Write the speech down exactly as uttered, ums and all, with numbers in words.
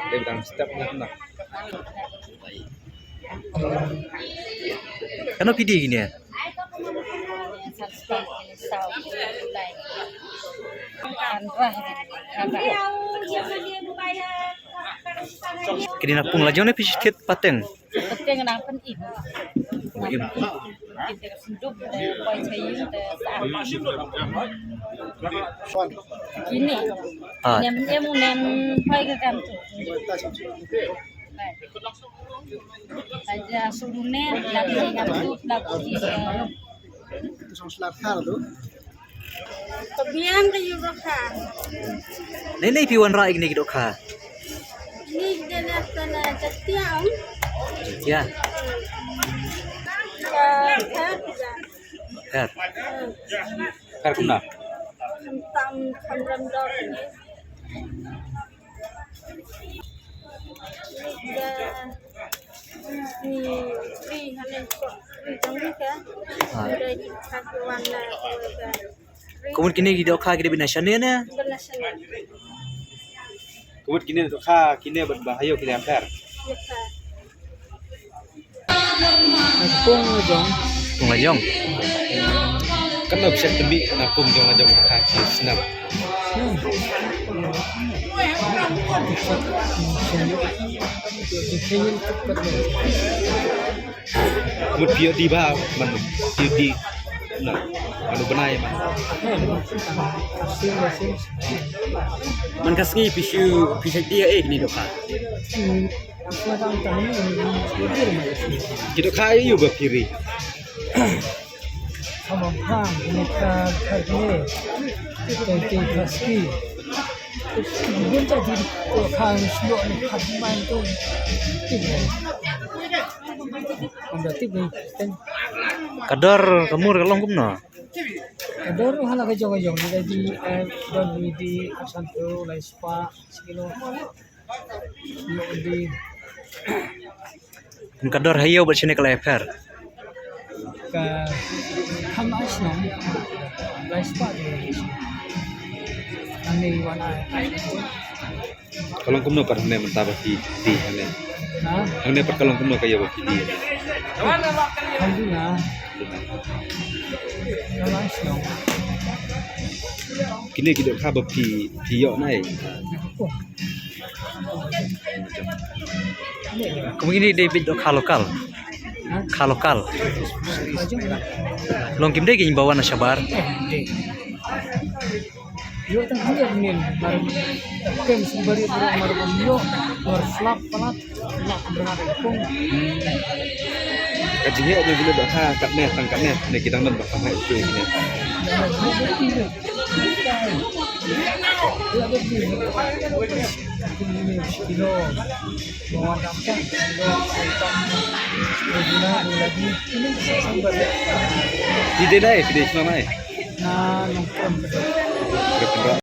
Dei ba dang step na na. Kano phi die kine? Kine na pung la jong ne phi thied pateng? Pateng nang pyn im. Pyn im. Kine. Ah. Nem em nem hoi ka kam tu. Aja suruh ne lagi ngam tu lagi. Tu song selat khar tu. Tabian ka yu dohkha. Nei nei phi wanrah ïa kine ki dohkha? Ni dana kana jatia om. Jatia. Ka ka. Khar. Khar kumno? Kham tam kham ram dor ni. Ni ri hane ko ri jong ni ka. Ah. Ri jong ni ka. Ka mut kine ki dohkha ki dei bina shane ne? Bina shane. Ka mut kine dohkha kine bad ba ha ïew ki dei em pher? Ïa pher. Na pung la jong. Pung la jong. Kan da bishar tymbi na pung jong la jong ka ki snap. Hmm. Mut phi ïoh die ba man phi ïoh die na man u bnai man. Man ka sngi phi shu phi shu die eh ni dohkha. Ki dohkha ïa u ba phi ri. Sama bang ni ka ka ni. Tei tei ka ski. Bun ta di ko ka shlok ni ka man tu. Tip ni. Anda tip ni. Ka dor ka mur ka long kumno? Ka dor hala ka jong ka jong ni ka di, eh, dor ni di arsan tu lai spah sekilo. Ni di. Kum ka dor ha ïew bad shane ka la ïapher? Ka kham ai shnong. Lai spah de. Ani wan ai. Ka long kumno pat hangne mynta ba phi die hangne? Ha? Hangne pat ka long kumno ka ïa ba phi die hangne? Kham duna. Kham ai shnong. Kine ki dohkha ba phi, phi ïoh nai? Oh. Kum kine dei beit dohkha lokal. Ha? Kha lokal. Long kim dei ki ba wan na shabar. Ïoh tang hynñiew mynnin mar kem sing bari bro mar bam ïoh mar flap palat flap berngat kong. Ka jingeh jong kine dohkha katne tang katne ne ki dang don ba ka hai shu kine. Di dei nai, di dei shnong nai. Na nongkrem. Krem.